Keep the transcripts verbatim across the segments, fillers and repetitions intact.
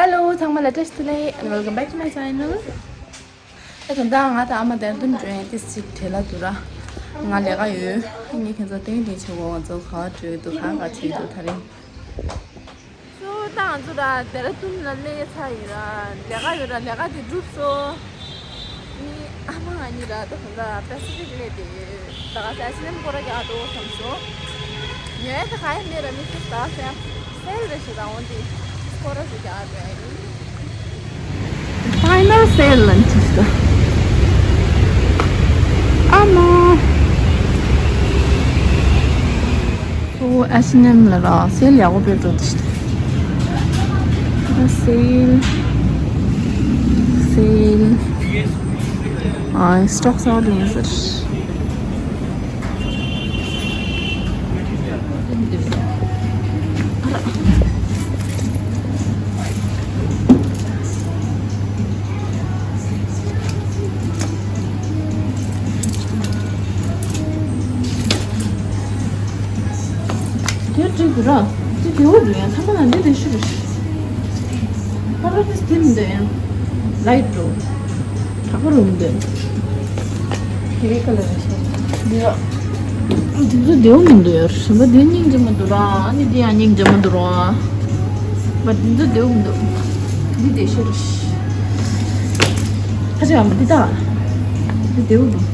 Hello, ཚང་མ་ལ་བཀྲ་ཤིས་བདེ་ལེགས། And welcome back to my channel. ཨེ་ད་ལྟ་ང་དང་ཨ་མ་དེར་སྟོན་འགྲོ་ཡིན། ཏིས་ཅིག་བྲེལ་ལ་འདུག་ར། ང་ལས་ཀ་ཡོད། ངས་ཁྱེད་ཚོ་སྟོན་དེ་བྱེད་དགོས། ང་ཚོ་ག་བར་འགྲོ་ཡི་འདུག་གང་ག་བྱེད་འདུག་ད་རིང་། སོ་ད་ང་ཚོ་ར་ཌེ་ར་ཌུན་ལ་སླེབས་ཚར་ཡིན་ར། ལས་ཀ་ཡོད་ར། ལས་ཀ་དེ་གྲུབ་སོང་། ངའི་ཨ་མ་ང་གཉིས་ར་ད་གང་ལྟར་པེ་སི་ཕིག་སླེབས་ཏེ་ད་ག་ས་ཨེ་ཆི་ཨེན་ཨེམ་སྐོར་ར་རྒྱག་འགྲོ་བསམ་སོང་། ཉོ་ཡ་ད་ག་ཡ་མེད་ར། མི་ཚོ་ད་ག་ས་སེལ་རེད་ཞེས་ད་འོན་ཏེ་སྐོར་ར་ཞིག་རྒྱག་འགྲོ་ཡ་ཡིན། Final sale lunch is the ཨ་མ། ཨེ་ཆི་ཨེན་ཨེམ་ལ་ར་སེལ་ཡག་པོ་སྤེལ་འགྲོ་དེ་ཤི། སེལ། སེལ། ཨ་སི་ཊོག་སི་ཨའུཊ་ཡིན་ཟེར། དེ་འགྲིག་གི་ར། དེ་དེ་འོ་འདུག་ཡང་ཐ་མ་ལ་འདི་དེ་ཤི་རེད། ཁ་ར་དེ་དེ་མི་འདུག་ཡང་། ལའིཊ་འགྲོ། དྲག་པོ་རུ་མི་འདུག་དེ་རེད་ཀ་ལ་རེད་ཤག་འདི་ར། དེ་ཚོ་བདེ་བོ་མི་འདུག་ཡ། རིན་པ་འདི་སྙིང་རྗེ་མི་འདུག་ར། ཨ་ནི་འདི་ཡང་སྙིང་རྗེ་མི་འདུག་ར། བ་འདི་ཚོ་བདེ་བོ་མི་འདུག་འདི་བདེ་ཤོས་རེད། ཁ་ཆེ་ཡང་འདི་ད། འདི་བདེ་བོ་འདུག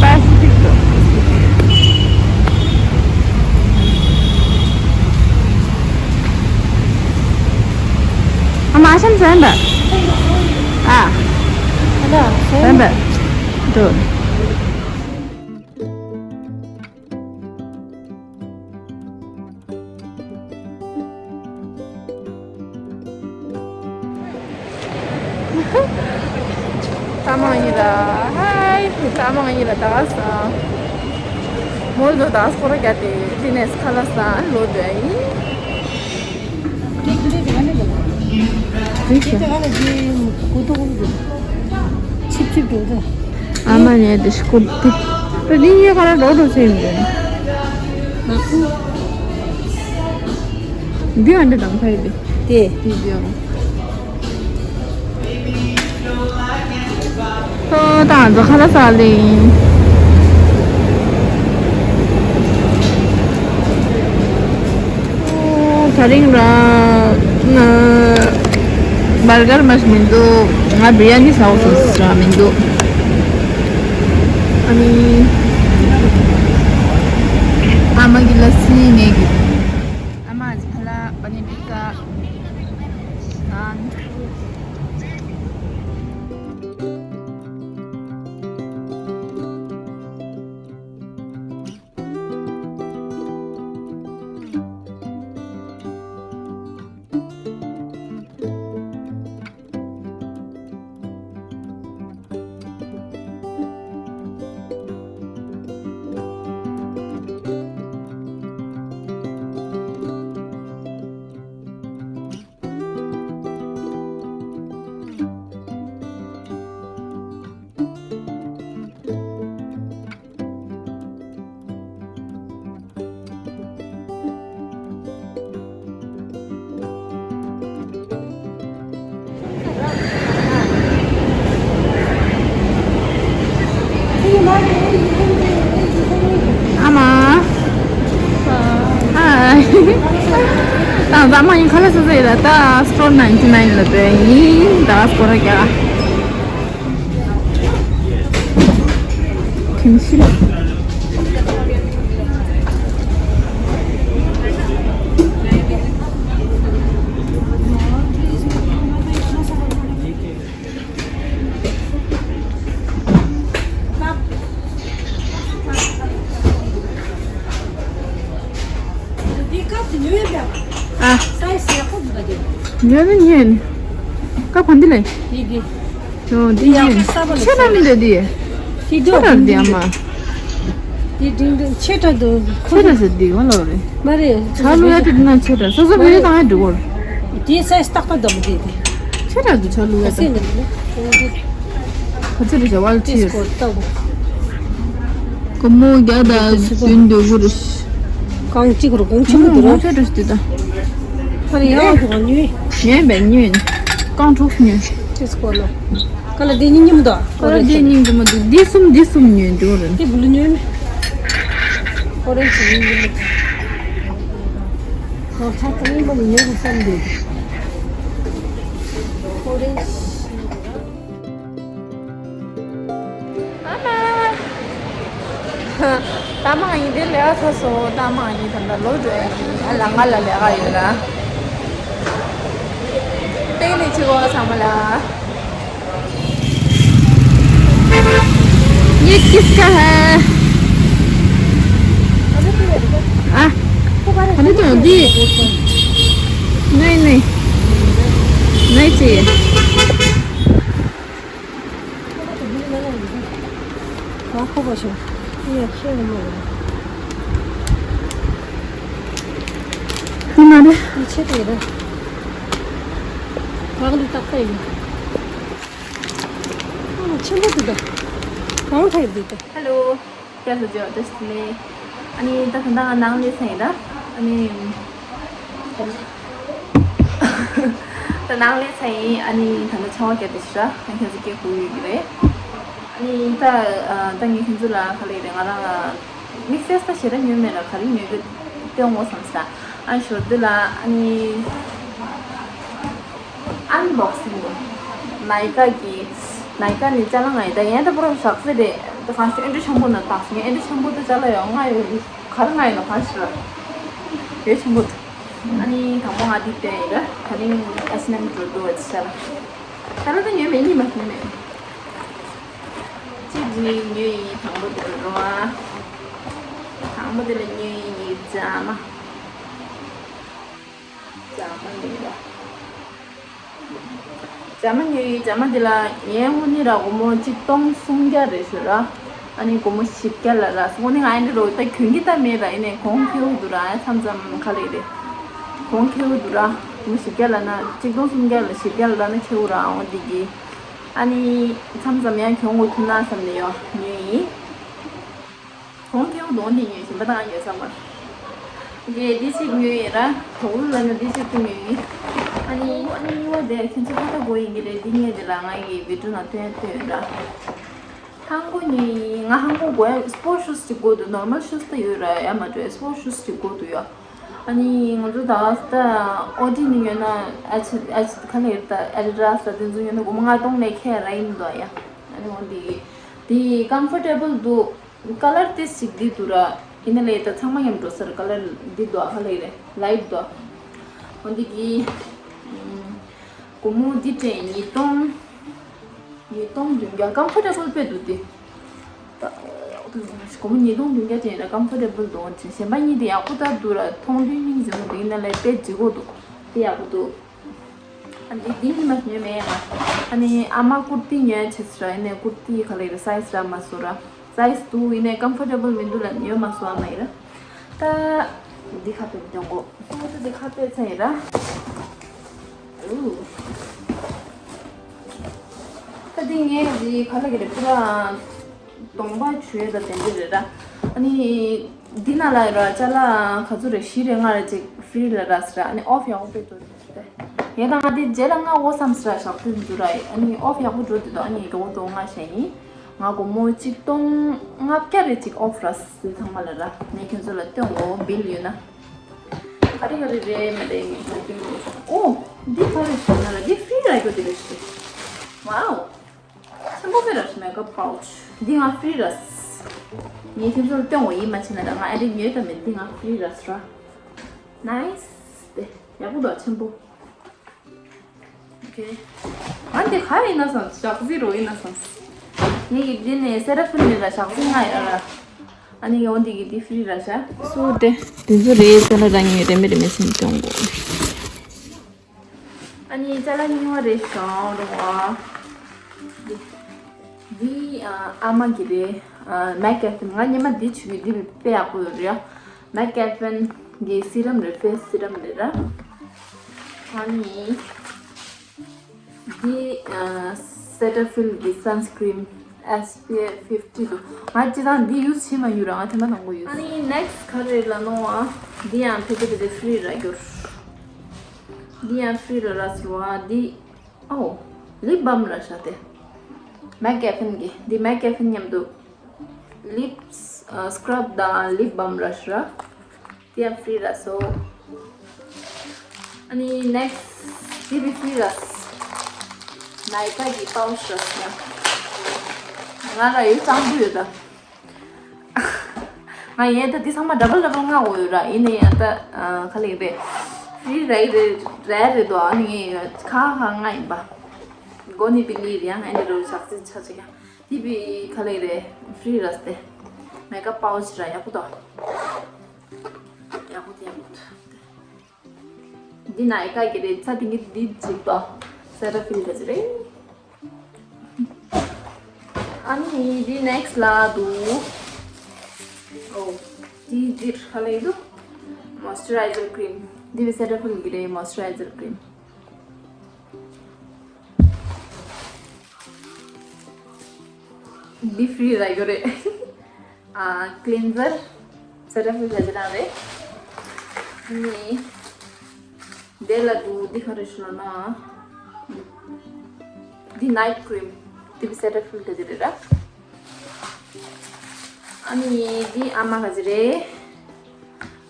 Pacific ཨ་མ་ཤམ་ཟན་པ། ཨ། ཟན་པ། འགྲོ། ད་མ་ཡིན་ལ། ཧའི། ད་མ་ཡིན་ལ། ད་ག་ས། མོལ་དུ་ད་སྐོར་ར་རྒྱག་དེ་དེ་ནས་ཁ་ལག་ཟ་ལོ་དུ་ཡིན། ཆིབ་ཆིབ་འགྲོ་ད། ཨ་མ་ནས་དེ་སྐོར་དེ། ད་འདི་ཡོད་ག་ལ་འགྲོ་འགྲོ་ཟེར་ཡིན། ནག་པོ། འདི་ཨ་འདི་དང་ཕ་ཡི་དེ། དེ། དེ་འདི་ཨ། ཨོ་ད་ང་ཚོ་ཁ་ལག་ཟ་ལེ་ཡིན། ཨོ་ད་རིང་ར་ང་བར་གར་མ་ཞིག་མི་འདུག་ང་བི་རི་ཡ་ནི་ཟ་འོ་ཟེར་ཟེར་ར་མི་འདུག་ཨ་ནི་ཨ་མ་གི་ལ་སི་ངེད་ཀྱི་ཨ་མ་ཨ་ཅི་ཁ་ལག་པ་ནི་འདི་ཀ་ཨ། ཨ་མ། ཧའི། ད་ད་མ་ཡིན་ཁ་ལག་ཟ་ཟ་ཡིན་ལ། ད་སི་ཊོར་ནའིན་ཊི་ནའིན་ལ་བས་ཡིན། ད་སྐོར་ར་རྒྱག་ཁྱིམ་གཞིས་ལ། འདི་ཀ་དེ་ཉོས་ཡིན་པས། ཨ། སའི་ཛི་ཡག་པོ་འདུག་ད་དེ། ཉོས་ནི་ཉོས། ཀ་གོ་འདི་ལས། འདི་འདི། ཡོ་འདི་འདི་ཡག་ཉོས། པོ་ས་བ་ལ་ཆེ་ན་མི་འདུག་འདི། འདི་ཆེ་ན་འདི་ཨ་མ། འདི་འདི་འདི་ཆེ་དྲགས་འདུག་ཁོ་ཆེ་དྲགས་ཟེར་འདི་གོ་ལོ་རེད། མ་རེད། ཆ་ལུ་ཡ་དེ་འདི་ན་ཆེ་དྲགས་སོ་སོ་བེ་རེ་དང་ཡ་འགྲིག་གོ། འདི་སའི་ཛི་ཏག་ཏག་འདུག་འདི་དེ། ཆེ་དྲགས་འདུག་ཆ་ལུ་ཡ་ཁ་སེ་དེ། ནི་འདི། ག་ཚོད་རེད་བྱ་བ་ལ་ཁྲིད། ཏིས་ཀོ་ཏོ། སྒོར་མོ་བརྒྱ་དང་བདུན་དོ་དགུ་རེད། གང་གཅིག་རུ་གོང་ཆེན་པོ་འདུག་ར། ཆེ་དྲགས་འདི་ད། ཁོ་རེ་ཡང་གོ་ཉོས། ཉོས་པས་ཉོས། རྐང་དྲུག་ཉོས། ཅི་སྐོར་ལོ། ཁ་ལ་དེ་གཉིས་གཉིས་མི་འདུག་ཁོ་ར་དེ་གཉིས་འདི་མ་འདུག་འདི་གསུམ་འདི་གསུམ་ཉོས་འདུག་རེད། དེ་བུ་ལ་ཉོས་མེད། ཁོ་རེ་ཅི་གཉིས་གཉིས་མི་འདུག་ཁོ་ཚ་གཉིས་མ་ཉོས་པ་བསམ་འདུག་ཁོ་རེ། ཨ་མ། ད་མ་ཡིན་དེ་ལས་ཨ་ཚ་སོ་ད་མ་ཡིན་ད་ལྟ་ལོ་འགྲོ་ཡིན་ཨ་ལ་ང་ལ་ལས་ཨ་ཡོད་ར། དེ་ནས་ཆི་གོ་ཚང་མ་ལ། ये किसका है? आ, अरे तो दी। नहीं, नहीं। नहीं चाहिए। ཁོ་པ་ཤོ། ཡ་ཁྱེད་ནི་མོ་རེད། ཁོ་མ་རེད། ཡི་ཆེ་དེ་རེད། ཁ་ལི་ཏག་ཏག་ཡིན། ཨ་ཆེན་པོ་དེ་ད། གང་ཐད་དེ་ད། Hello. Hello, destiny. ཨ་ནི་ད་ད་ནང་ནང་ལས་ཚེ་ཡིན་ད། ཨ་ནི། ད་ནང་ལས་ཚེ་ཡིན་ཨ་ནི་ད་ནི་ཆང་བ་བརྒྱབ་དེ་ཤི་ར། ཨ་ནི་ཁྱེད་ཚོ་སྐད་ཁུག་ཡོད་ཀྱི་རེད། ཨ་ནི་ད་ད་ངས་ཁྱེད་ཚོ་ལ་ག་རེ་རེད་ང་རང་ལ་དམིགས་བསལ་ས་ཞེ་དྲག་ཉོས་མེད་ལ་ག་རེ་ཉོས་ཀྱི་སྟོན་འོ་བསམ་ས། ཨ་ནི་ཞོར་དུ་ལ་ཨ་ནི། Unboxing. ནའི་ཀ་གི། ནའི་ཀ་ནི་ཅ་ལག་ང་ཡི་ད་ཡན་ད་པུ་རོ་ཞག་ཚེ་རེད། ད་གང་ཞིག་ཨེ་འདྲ་ཆེན་པོ་ན་བཏགས་སོང་ཨེ་འདྲ་ཆེན་པོ་ད་ཅ་ལག་ཡོང་ང་ཡོད་ག་རེ་ང་ཡི་ན་གང་ཞིག་ར། ཡོད་ཆེན་པོ་འདུག་ཨ་ནི་དང་པོ་ང་འདི་བསྟན་ཡིན་ར། ད་རིང་ཨ་སི་ནམ་འགྲོ་འདུག་བ་ཅི་ཤ་ལ། ད་ལ་ད་ཉོས་མེད་གཉིས་མ་ཉོས་མེད། གཅིག་ཉོས་ཉོས་ཡིན་དང་པོ་དེ་ལ་རོ་ཨ། དང་པོ་དེ་ལ་ཉོས་ཡིན་ཡིན་ཅ་མ། ཇ་མ་ཉོས་ཡོད། ཇ་མ་ཉོས་ཡོད་ཇ་མ་འདི་ལ་ངའི་དངོས་གནས་ར་སྒོར་མོ་གཅིག་སྟོང་སུམ་བརྒྱ་རེད་ཞུ་ར། ཨ་ནི་སྒོར་མོ་བཞི་བརྒྱ་ལ་ར་དངོས་གནས་ང་ཨེ་འདྲ་རོ་ད་གྱོན་གྱི་ད་མེད་ར་ཡིན་ནའི་གོང་ཁེ་བོ་འདུག་ར་མཚམས་མཚམས་ག་ལེ་རེད། གོང་ཁེ་བོ་འདུག་ར་སྒོར་མོ་བཞི་བརྒྱ་ལ་ན་གཅིག་སྟོང་སུམ་བརྒྱ་ལ་བཞི་བརྒྱ་ལ་ར་ན་ཁེ་བོ་ར་འོ་འདི་གི། ཨ་ནི་མཚམས་མཚམས་ཡང་གྱོན་དགོས་ཐུག་ན་བསམ་ནས་ཡོ་ཉོས་ཡིན། གོང་ཁེ་བོ་གདོང་འདི་ཉོས་ཤིང་པ་དང་ཉོས་ས་མ། ངས་འདི་གཅིག་ཉོས་ཡིན་ར། དོག་ལུ་ལ་ནི་འདི་གཅིག་ཏུ་ཉོས་ཡིན། ཨ་ནི་ཨ་ནི་གཉིས་པ་དེ་ཁྱེད་ཚོ་ཧ་ད་གོ་ཡིན་གྱི་རེད་འདི་ངས་འདི་ལ་ང་ཡི་བི་ཌིའོ་ནང་སྟོན་སྟོན་ཡོད་ར། ཧང་གོ་ཉོས་ཡིན་ང་ཧང་གོ་གོ་ཡ་སྤོར་ཤུ་ཤུ་གཅིག་དགོས་འདུག་ནོར་མལ་ཤུ་ཤུ་ད་ཡོད་ར་ཡ་མ་འགྲོ་སྤོར་ཤུ་ཤུ་གཅིག་དགོས་འདུག་ཡ། ཨ་ནི་ང་ཚོ་ད་ད་ཨོ་ཌི་ནི་ཉོས་ན་ཨ་ཆི་ཨ་ཆི་ག་ལེར་ད་ཨ་ཌི་ཌ་སི་ད་དེ་ཚོ་ཉོས་ན་སྒོར་མོ་ལྔ་སྟོང་ལས་ཁེ་ར་ཡིན་འདུག་ཡ། ཨ་ནི་འོ་འདི་འདི་ཀམ་ཕོར་ཊེ་བལ་འདུག་ཀ་ལར་ཏི་ཞིག་འདི་འདུག་ར། ཡིན་ན་ལས་ད་ཚང་མ་མཉམ་འགྲོ་སར་ཀ་ལར་འདི་འདུག་ཨ་ཧ་ལས་རེད་ལའིཊ་འདུག་འོ་འདི་གི་སྒོར་མོ་འདི་སྤྲད་ཉིས་སྟོང་། ཉིས་སྟོང་བདུན་བརྒྱ་ཀམ་ཕོར་ཊེ་བལ་དཔེ་འདུག་འདི། ད་སྒོར་མོ་ཉིས་སྟོང་བདུན་བརྒྱ་ཅན་ར་ཀམ་ཕོར་ཊེ་བལ་འདུག་འོ་ཅན་གཞན་པ་གཉིས་འདི་ཡག་པོ་ད་འདུག་ར་མཐོང་དུས་སྙིང་རྗེ་མོ་འདུག་ཡིན་ན་ལས་དཔེ་ལྗིད་ཁོག་འདུག་འདི་ཡག་པོ་འདུག་ཨ་འདི་འདི་ཉི་མ་ཉོས་མེད་ཡ་མ། ཨ་ནི་ཨ་མ་ཀུར་ཏི་ཉོས་ཆེ་སི་ར་ཡིན་ནའི་ཀུར་ཏི་ག་ལེ་རེ་སའི་ཛི་ར་མ་སོ་ར། སའི་ཛི་འདུག་ཡིན་ནའི་ཀམ་ཕོར་ཊེ་བལ་མི་འདུག་ལ་ཉོས་མ་སོ་ཨ་མ་ཡི་ར། ད་འདི་ཁ་པེ་མི་ཏོང་གོ་སོ་ད་འདི་ཁ་པེ་ཚ་ཡི་ར། ཨུ། ད་འདི་ངས་འདི་ག་ལེ་ག་ལེ་པུ་ར་གདོང་པ་བྱུས་ད་དེ་འདི་རེད་ར། ཨ་ནི་འདི་ན་ལ་ར་ཅ་ལག་ག་ཚོད་རེད་བཞི་རེད་ལྔ་རེད་ཅིག་ཧྥི་རི་ལ་ར་སི་ར་ཨ་ནི་ཨོ་ཕི་ཡག་པོ་དཔེ་འདུག་ངས་ད་ང་དེ་རྗེས་ལ་ང་འོ་བསམ་སི་ར་ཞག་དུས་འདུག་ར་ཨ་ནི་ཨོ་ཕི་ཡག་པོ་འགྲོ་དུས་དོ་ཨ་ནི་དོ་དོ་ང་ཤ་ཡིན། ང་སྒོར་མོ་གཅིག་སྟོང་ལྔ་བརྒྱ་རེ་གཅིག་ཨོ་ཕི་ར་སི་ཚང་མ་ལ་ར་ངས་ཁྱོད་ཚོ་ལ་སྟོན་འོ་བིལ་ཡོད་ན། ག་རེ་ག་རེ་རེད་མི་རེད་ངས་ཁྱོད་ཚོ་ལ་སྟོན་འོ་འདི་ག་རེ་ཞུ་ན་ར་འདི་ཧྥི་རི་ར་གྱོ་དེ་རེད་ཤི། ཝའོ། ཆེན་པོ་དཔེ་ར་ཤི་མེ་ཀབ་པའུ་ཆི། འདི་ང་ཧྥི་རི་ར་སི། ངས་ཁྱོད་ཚོ་ལ་སྟོན་འོ་ཡིན་མ་ཕྱིན་ན་ར་ང་ཨ་རི་ཉོས་དང་མེད་འདི་ང་ཧྥི་རི་ར་སི་ར། ནའིས། དེ་ཡག་པོ་འདུག་ཆེན་པོ། ཨོ་ཁེ། ང་འདི་ག་ཡིན་ན་སང་ཞག་རྩི་རོ་ཡིན་ན་སང་། ངེད་ཀྱི་འདི་ནས་སེ་ར་ཕུལ་མེད་ལ་ཞག་རྩི་ལྔ་ཡོད་ར། ཨ་ནི་ཡོང་འདི་གི་འདི་ཧྥི་རི་ར་ཤ། སོ་དེ་དེ་ཚོ་རེད་ཟེར་ན་རང་ཉིད་རེ་མི་རེ་མི་སེམས་སྐྱོང་དགོས། ཨ་ནི་ཅ་ལག་རྙིང་བ་རེད་ཤག་རོ། འདི་འདི་ཨ་མ་གི་རེད། མེག་ཀེ་ཕིན་ང་སྔོན་མ་འདི་བྱུག་གི་འདི་དཔེ་ཡག་པོ་ཡོད་རེད། མེག་ཀེ་ཕིན་གི་སི་རམ་རེད་ཕེ་སི་སི་རམ་རེད་ར། ཨ་ནི་འདི་ཨ་སེ་ཊ་ཕིལ་གི་སན་སི་ཀྲིན་ཨེས་པི་ཨེཕ་ཕིབ་ཊི་དུ། ང་སྤྱིར་བཏང་འདི་ཡུ་སི་བྱེད་མ་ཡོད་ར། ང་ཐེངས་མ་དང་པོ་ཡུ་སི། ཨ་ནི་ནེག་སི་ག་རེ་ལ་ནོ་ཨ། འདི་ཡང་ཕེ་ཏེ་ཕེ་ཏེ་ཧྥི་རི་ར་གྱུར། འདི་ཡང་ཕི་རི་རས་རེད་བ། འདི་ཨོ་ལིབ་བམ་ར་ཤག་སྟེ། མེག་ཀེ་ཕིན་གྱི། འདི་མེག་ཀེ་ཕིན་མཉམ་དུ་ལིབ་སི་ཨ་སི་ཀྲབ་དང་ལིབ་བམ་ར་ཤག་ར། དེ་ཡང་ཕི་རི་རས་སོ། ཨ་ནི་ནེག་སི་དེ་བི་ཕི་རི་རས། ནའི་ཀ་གི་པའུ་ཆི་རས་ཡང་། ང་ལ་ཡོད་གཙང་པོ་ཡོད་ད། ང་ཡས་ད་འདི་ཚང་མ་ཌབ་བལ་ཌབ་བལ་མངགས་དགོས་ཡོད་ར། ཡིན་ན་ཡང་ད་ཨ་ག་ལེ་རེད། ཕི་རི་རས་རེད་རས་རེད་དོ། ཨ་ནི་ངས་ཁ་ཁ་མངགས་ཡིན་པ། གོ་ནི་བི་ལི་རེད་ཡང་ཨ་ནི་རོ་ཞག་ཚི་ཆ་ཆ་ཡང་། དེ་བི་ག་ལེ་རེད། ཕི་རི་རས་ཏེ། མེག་ཨབ་པའུ་ཆི་ར་ཡག་པོ་དོ། ཡག་པོ་དེ་ཡག་པོ་དོ། འདི་ནའི་ཀ་གི་རེད། ཚ་དེ་གི་འདི་གཅིག་དོ། སེ་ཊ་ཕིལ་ག་ཅི་རེད། ཨ་ནི་འདི་ནེག་སི་ལ་འདུག་ཨོ། འདི་འདིར་ག་ལེ་འདུག་མོ་སི་ཅུ་རའི་ཛར་ཀི་རིམ། འདི་བི་སེ་ཊ་ཕིལ་གི་རེད། མོ་སི་ཅུ་རའི་ཛར་ཀི་རིམ། འདི་ཕི་རི་རས་ཡོད་རེད། ཨ་ཀི་ལིན་ཛར། སེ་ཊ་ཕིལ་ག་ཅི་རང་རེད། ནི་དེ་ལ་འདུག་འདི་ག་རེ་ཞུ་ལ་ན། འདི་ནའིཊ་ཀི་རིམ། འདི་བི་སེ་ཊ་ཕིལ་ག་ཅི་རེད་ར། ཨ་ནི་འདི་ཨ་མ་ག་ཅི་རེད།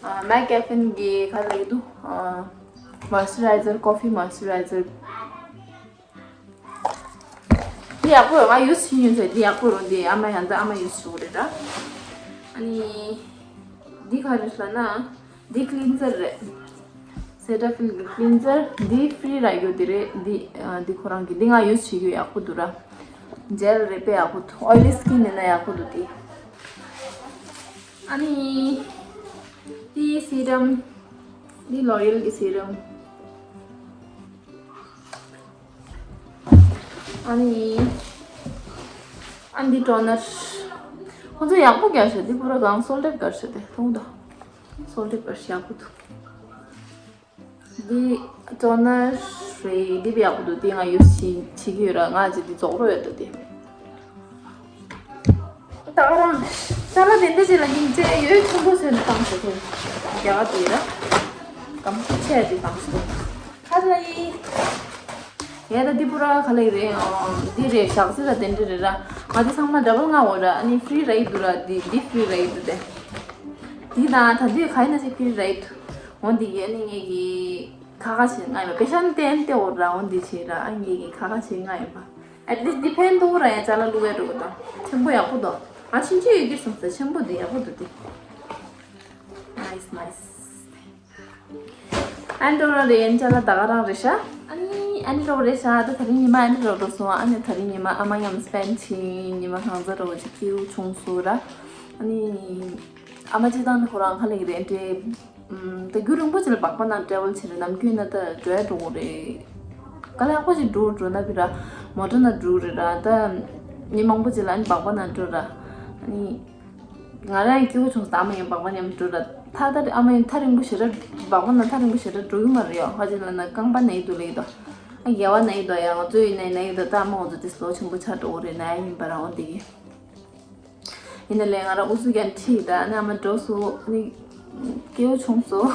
ཨ་མེག་ཀེ་ཕིན་གི་ག་ལེ་འདུག་ཨ་མོ་སི་ཅུ་རའི་ཛར། ཀོ་ཕི་མོ་སི་ཅུ་རའི་ཛར། འདི་ཡག་པོ་ཡོད། ང་ཡུ་སི་བྱེད་མྱོང་ཚེ་འདི་ཡག་པོ་རེད། འདི་ཨ་མ་ཡང་འདི་ཨ་མ་ཡུ་སི་བྱེད་རེད་ར། ཨ་ནི་འདི་ག་རེ་ལབ་ན། འདི་ཀི་ལིན་ཛར་རེད། སེ་ཊ་ཕིལ་གི་ཀི་ལིན་ཛར། འདི་ཕི་རི་རས་ཡོད་འདི་རེད། འདི་ཨ་འདི་ཁོ་རང་གི་འདི་ང་ཡུ་སི་བྱེད་རྒྱུ་ཡག་པོ་འདུག་ར། ཇེལ་རེད་པས་ཡག་པོ་འདུག་ཨོ་ཡི་ལི་སི་ཀིན་ཡིན་ན་ཡག་པོ་འདུག་འདི། ཨ་ནི་འདི་སི་རམ། འདི་ལོ་རི་ཨེལ་གི་སི་རམ། ཨ་ནི། ཨ་འདི་ཊོ་ནར། ཁོ་ཚོ་ཡག་པོ་རྒྱག་ཤག་འདི་པུ་ར་གང་སོལ་ཊེབ་གར་ཤག་དེ་མཐོང་དང་། སོལ་ཊེབ་གར་ཤག་ཡག་པོ་འདུག་འདི་ཊོ་ནར་རེད། འདི་བི་ཡག་པོ་འདུག་འདི་ང་ཡུ་སི་བྱེད་ཀྱི་ཡོད་ར། ང་ཅི་འདི་རྫོགས་རོགས་ཡོད་ད་དེ། ད་ག་རང་ཅ་ལག་དེ་འདྲ་ཅིག་ལ་སྙིང་རྗེ་ཡོད། ཆེན་པོ་བཟོས་ནས་བཏང་ཟེར་ཁོས། རྒྱ་གར་དེ་ར། སྐམ་ཆེ་ཅིག་བཏང་ཟེར། ཁ་ལ་ཡི། ཡ་ད་འདི་པུ་ར་ག་ལེ་རེད། འདི་རེད། ཞག་ཚི་ལ་དེ་འདྲ་རེད་ར། ང་འདི་ཚང་མ་ཌབ་བལ་མངགས་ཡོད་ར། ཨ་ནི་ཕི་རི་རས་འདུག་ར། འདི་འདི་ཕི་རི་རས་འདུག་སྟེ། འདི་ན་ད་འདི་ག་ཡིན་ན་ཅིག་ཕི་རི་རས་འདུག་འོ་འདི་གི་ཨ་ནི་ངེད་ཀྱི་ཁ་ཁ་བྱེད་མངགས་ཡིན་པ། པེ་ཤན་ཏན་ཏེ་འོ་ར། འོ་འདི་བྱེད་ར། ཨ་ངེད་ཀྱི་ཁ་ཁ་བྱེད་མངགས་ཡིན་པ། ཨེཊ་ལིསི་འདི་ཕན་ཐོགས་ར། ཡང་ཅ་ལག་བླུག་ཡ་འགྲོ་གི་དང་ཆེན་པོ་ཡག་པོ་འདུག་ང་ཕྱིན་ཆད་ཡོད་ཀྱི་སོང་ཟེར། ཆེན་པོ་འདི་ཡག་པོ་འདུག་སྟེ། ནའིས་ནའིས། ཨན་ཏོ་ར་རེ་ཡན་ཅ་ལག་ད་ག་རང་རེད་ཤག་ཨ་ནི་ཨན་ཏོ་རེད་ཤག་ད་དེ་རིང་ཉི་མ་ཨན་ཏོ་ར་འགྲོ་སོང་། ཨ་ནི་དེ་རིང་ཉི་མ་ཨ་མ་མཉམ་སྤེན་ཕྱིན། ཉི་མ་གང་ཚ་རོ་ཅིག་སྐྱིད་པོ་བྱུང་སོང་ར། ཨ་ནི་ཨ་མ་སྤྱིར་བཏང་ནི་ཁོ་རང་ག་ལེ་གི་རེད་འདྲེ། ད་རྒྱུན་རིང་པོ་ཅིག་ལ་སྦག་སྦག་ནང་ཊེ་རེ་ཝལ་བྱེད་རེད། ནམ་རྒྱུན་ན་ད་འགྲོ་ཡ་འགྲོ་གི་རེད། དཀའ་ལས་ཁག་པོ་ཅིག་འགྲོ་འགྲོ་ན་བི་ར་མོ་ཊ་ནང་འགྲོ་རེད་ར། ད་མི་མང་པོ་ཅིག་ལ་ཨ་ནི་སྦག་སྦག་ནང་འགྲོ་ར། ཨ་ནི། ང་རང་སྐྱིད་པོ་བྱུང་སོང་། ཨ་མ་ཡང་སྦག་སྦག་མཉམ་དུ་འགྲོ་ར། ཐ་ཐ་ཨ་མ་ཡང་ཐག་རིང་པོ་ཞེ་དྲག་སྦག་སྦག་ན་ཐག་རིང་པོ་ཞེ་དྲག་འགྲོ་གི་མ་རེད་ཡ། ཁ་ཅིག་ལ་ན་རྐང་པ་ན་ཡི་འདུག་ལབ་ཀྱི་འདུག་ཨ་རྒྱབ་པ་ན་ཡི་འདུག་ཡ། ང་ཚོ་ཡིན་ནའི་ན་ཡི་འདུག་ད་ཨ་མ་ང་ཚོ་དེ་ལོ་ཆེན་པོ་ཆགས་འགྲོ་གི་རེད། ན་ཡ་ཡིན་པ་རང་འོ་འདི་གི། ཡིན་ན་ལས་ང་རང་ཨུ་ཚུགས་ཀྱང་ཁྲིད་ད་ཨ་ནི་ཨ་མ་འགྲོ་སོང་། ཨ་ནི་སྐྱིད་པོ་བྱུང་སོང་།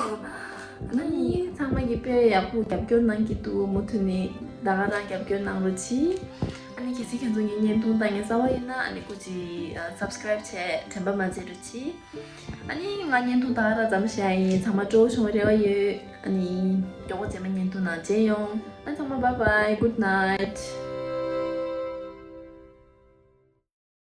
ཨ་ནི་ཚང་མ་གིས་དཔེ་ཡག་པོ་རྒྱབ་སྐྱོར་གནང་གི་འདུག་མུ་མཐུད་ནས་ད་ག་རང་རྒྱབ་སྐྱོར་གནང་རོགས་གྱིས། ཨ་ནི་གལ་སྲིད་ཁྱེད་ཚོ་ངའི་བརྙན་ཐུང་ལྟ་མཁན་གསར་པ་ཡིན་ན་ཨ་ནི་སྐུ་མཁྱེན་སབ་སི་ཀ་རའིབ་བྱས་དྲན་པ་མ་བརྗེད་རོགས་གྱིས། ཨ་ནི་ང་བརྙན་ཐུང་ད་ག་རང་མཚམས་བཞག་ཡིན། ཚང་མ་སྤྲོ་པོ་བྱུང་བའི་རེ་བ་ཡོད། ཨ་ནི་མགྱོགས་པོ་རྗེས་མའི་བརྙན་ཐུང་ནང་མཇལ་ཡོང་། ཨ་ཚང་མ་bye bye, good night.